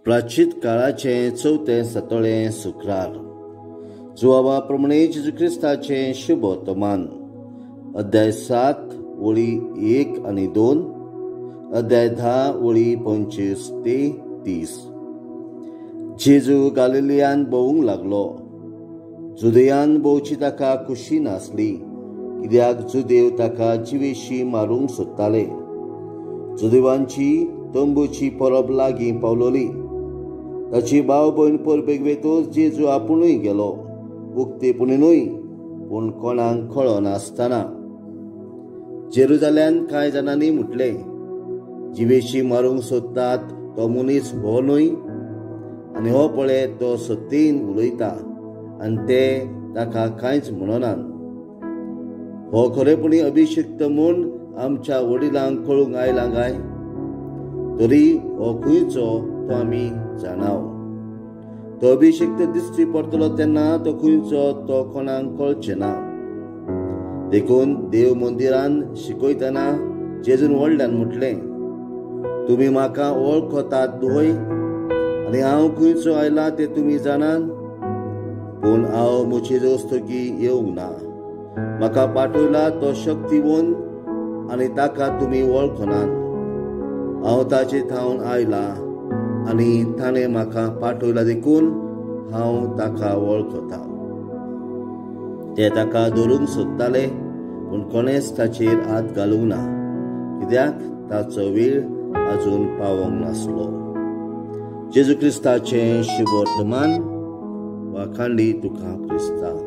प्राचीत काळाचें चवथें सतोळें शुक्रार जुवाबा प्रमाणे जेजू क्रिस्ताचें शुभवर्तमान अध्याय 7 ओळी 1 आनी 2, अध्याय 10 ओळी 25 ते 30. जेजू गालिलियान भोवूंक लागलो. जुदेयान भोवची ताका खुशी नासली, कित्याक जुदेव ताका जिवेशी मारूंक सोदताले. जुदेवांची तंबूची परब लागीं पावलोली. ताची भाव भयण परबेक वेतोच जेजू आपुणूय गेलो, उक्तेपणी न्हय पूण कोणाक कळनासतना. जेरुजाल्यान कांय जाणांनी म्हटलें, जिवेशी मारूंक सोदतात तो मनीस हो न्हय, आनी हो पळय तो सत्तेन उलयता आनी ते ताका कांयच म्हणनात. हो खरेपणी अभिषिक्त म्हूण आमच्या वडिलांक कळूंक आयला काय? तरी हो खंयचो तो आमी जाणाव. तो अभिषिक्त दिश्टी पडटलो तेन्ना तो खंयचो तो कोणाक कळचें ना. देखून देव मंदिरान शिकयतना जेजून व्हडल्यान म्हटलें, तुमी म्हाका वळखतात न्हय, आनी हांव खंयचो आयला तें तुमी जाणात. पूण हांव म्हजे दोस्तकी येवंक ना. म्हाका पाठयला तो शक्तिवंत आनी ताका तुमी वळखनात. हांव ताचे थावन आयला आनी ताणें म्हाका पाठयला, देखून हांव ताका वळखता. ते ताका धरूंक सोदताले, पूण कोणेच ताचेर हात घालूंक ना, कित्याक ताचो वेळ आजून पावोंक नासलो. जेजू क्रिस्ताचें शुभवर्तमान. वाखांडी तुका क्रिस्ता.